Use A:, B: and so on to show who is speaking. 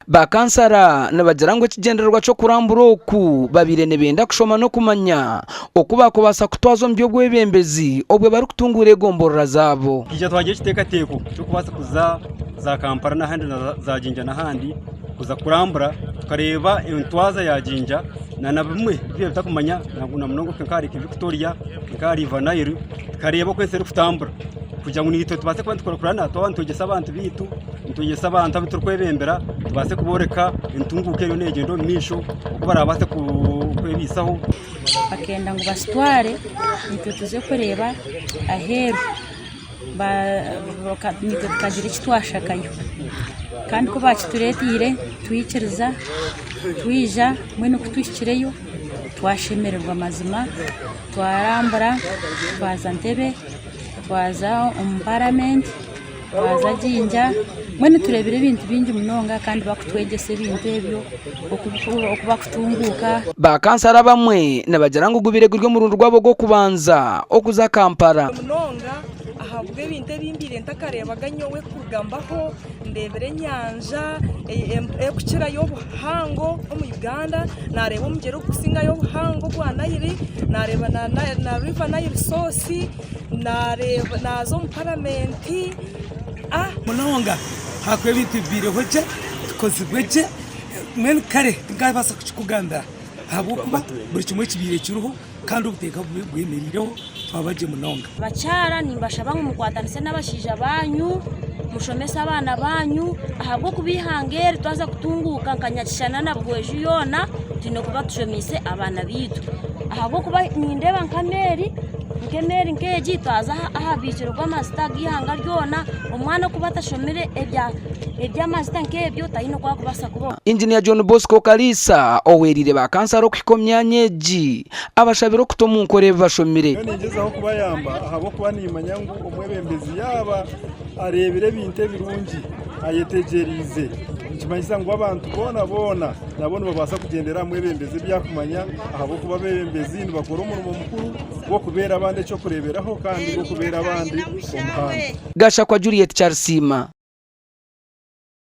A: Ba kansara nibagira ngu ekigyendererwa ky'okurambura oku babaire nibenda kushoma n'okumanya oku baakubaasa kutwaza omu by'obwebembezi obwe barikutunguura egomborora zaabo.
B: Twija twagira ekiteekateeko ky'okubaasa kuza za Kampala n'ahandi na za Jinja n'ahandi kuza kurambura tukareeba entwaza ya Jinja na bimwe ebi tutakumanya na munonga nka ahari Victoria nka ahari River Nile tukareeba oku ensi erikutambura kugira ngu naitwe tubaase kuba nitukurana twaba nitwegyesa abantu baitu nitwegyesa abantu abu turikwebembera tubaase kubooreka entunguuka eriyo neegyenda omu maisho oku barabaase kwebaisaho.
C: Bakenda ngu bazitware itwe tuze kureeba aheeru itwe tukagira eki twashakayo kandi ku baakitureeteire twikiriza twija mbwenu ku tuhikireyo twashemererwa mazima twarambura twaza Ntebe twaza omu paramenti. Twaza Jinja mbwenu tureebire ebintu bingi munonga kandi bakutwegyesa ebintu ebyo oku bakutunguuka.
A: Ba kansara abamwe nibagira ngu gubaire guri omurundi gwabo gw'okubanza okuza Kampala.
D: Munonga ahabw'ebintu ebi mbaire ntakareebaga nyowe kuruga mbaho ndeebire enyanja erikukirayo obuhango omu Uganda, naareeba omugyera ogurikusingayo obuhango ogwa Nile, naareeba na River Nile source. Naareeba naaza omu paramenti.
E: Munonga ahakuba ebintu bibaireho gye, bikozirwe gye, mbwenu kare tinkabaasa kukikugambira ahabw'okuba buri kimwe kibaire kiriho kandi obuteeka bwemereireho twaba gye munonga.
C: Bakyara nimbashaba ngu mukwatanise n'abashaija banyu, mushomese abaana banyu ahabw'okuba eihanga eri twaza kutunguuka nka Nyakishana na Buhweju yoona twine kuba tushomeise abaana baitu ahabw'okuba nindeeba nk'ameeri Nk'emeeri nk'egi twaza aha biikiro bw'amajuta g'eihanga ryona, omwana okuba atashomire eby'amajuta nk'ebyo taine oku arikubaasa kubaho.
A: Engineer John Bosco Kaliisa ohwereire ba kansara okuhika omu myanya egi abashabire okuta omu nkora ebi bashomire.
F: Nyowe ningyezaho kubayamba ahabw'okuba nimanya ngu omwebembezi yaaba areebire ebintu ebirungi ayetegyereize nikimanyisa ngu abantu boona boona nabo nibabaasa kugyendera aha mwebembezi ebi arikumanya ahabw'okuba abeebembezi nibakora omurimo mukuru gw'okubeera abandi eky'okureeberaho kandi gw'okubeera abandi omuhanda.
A: Gashakwa Juliet Kyarisiima.